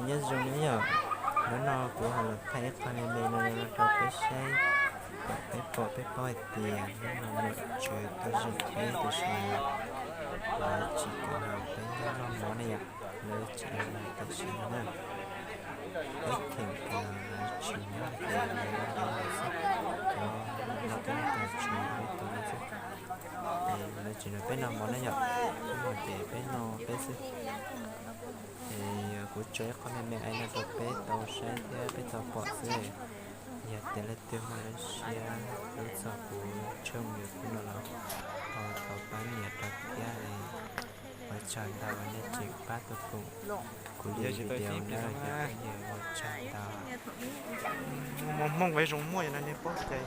Nyob zoo na yom, hnub no kuv ho los thaij ib qho me me no rau peb saib, kom peb pom peb paub hais tias hnub no nom tswv tau zeem peb tiam sis lawv tsis kam los peb noj mov ne yom, lawv tsis kam los tam sim no na. Peb cheem tias lawv tsis nyob ces lawv yuav los xwb, cov no peb noj tag tsis peb tau no xwb. Ces lawv tsis nrog peb noj mov na yom, hnub no ces peb noj peb xwb. Ces kuv tso ib qho me me no rau peb tau saib thiab peb tau pom xwb. Yog tias leej twg muaj lub siab hlub txog kuv tshooj YouTube no los ho thov pab nias rau thiab. Ua tsaug ntau nej tseem pab tuaj koom kuv li video na, yog ua tsaug ntau. Muaj hmoob ua zoo muaj no nej paub cai.